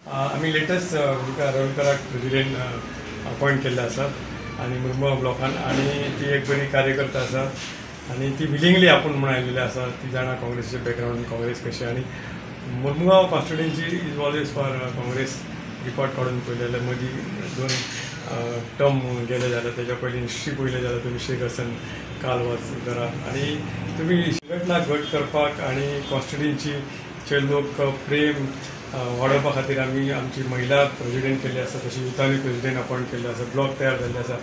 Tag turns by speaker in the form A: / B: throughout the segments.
A: आमी latest रवळकराक president appoint केल्ले आसा आनी मुरमुगांव ब्लॉकान, आनी ती एक बरी कार्यकर्ता आसा आनी ती विलिंगली आपूण म्हूण आयिल्ली आसा. ती जाणा काँग्रेसीचे बॅकग्रावंड, काँग्रेस कशी, आनी Mormugao constituency is always for Congress. Record काडून पळयलें जाल्यार मदीं 2 टर्म गेले जाल्यार तेज्या पयलीं हिस्ट्री पळयलें जाल्यार तुमी शेख हसन कालवास करा आनी तुमी संघटना घट करपाक आनी कॉन्स्टिट्युएन्सीचे लोक प्रेम वाडोवपा खातीर आमी आमची महिला प्रेजिडेंट केल्ली आसा, तशी युथांनी प्रेजिडेंट अपॉयंट केल्ले आसा, ब्लॉक तयार जाल्ले आसा,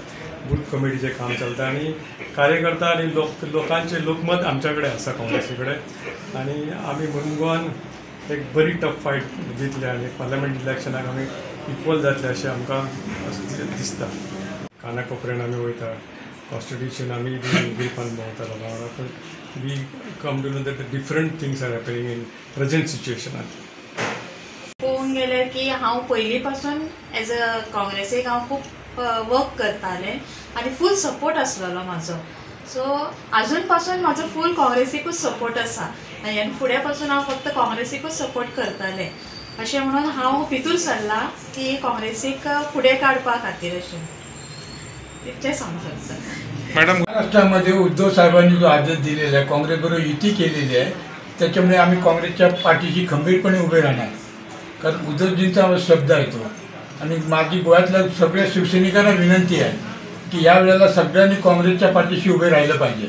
A: बूथ कमिटीचें काम चलता आनी कार्यकर्ता आनी लोकांचें लोकमत आमच्या कडेन आसा काँग्रेसी कडेन. आनी आमी मुरमुगांवान एक बरी टफ फायट दितले आनी पार्लमेंट इलेक्शनाक आमी इक्वल जातले अशें आमकां दिसता. कानाकोपऱ्यान आमी वयता, कॉन्स्टिट्युशन आमी ग्रुपान भोंवता लोकां वांगडा, पूण we come to know that different things are happening in present सिच्युएशनान.
B: पळोवंक गेल्यार की हांव पयलीं पासून एज अ काँग्रेसीक हांव खूब वर्क करतालें आनी फूल सपोर्ट आसलेलो म्हाजो. सो आजून पासून म्हाजो फूल काँग्रेसीकूच सपोर्ट आसा आनी फुडें पासून हांव फक्त काँग्रेसीकूच सपोर्ट करतालें अशें म्हणून हांव भितूर सरलां की काँग्रेसीक फुडें काडपा खातीर अशें तितलें सांगूंक शकता.
C: मॅडम,
D: महाराष्ट्रामध्ये उद्धव साहेबांनी जो आदेश दिलेला आहे, काँग्रेसबरोबर युती केलेली आहे, त्याच्यामुळे आम्ही काँग्रेसच्या पाठीशी खंबीरपणे उभे राहणार, कारण उद्धवजींचा शब्द आहे तो. आणि माझी गोव्यातल्या सगळ्या शिवसैनिकांना विनंती आहे की या वेळेला सगळ्यांनी काँग्रेसच्या पाठीशी उभे राहिलं पाहिजे,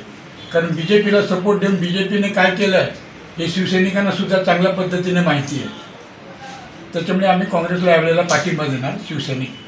D: कारण बी जे पीला सपोर्ट देऊन बी जे पीने काय केलं आहे हे शिवसैनिकांना सुद्धा चांगल्या पद्धतीने माहिती आहे. त्याच्यामुळे आम्ही काँग्रेसला यावेळेला पाठिंबा देणार शिवसैनिक.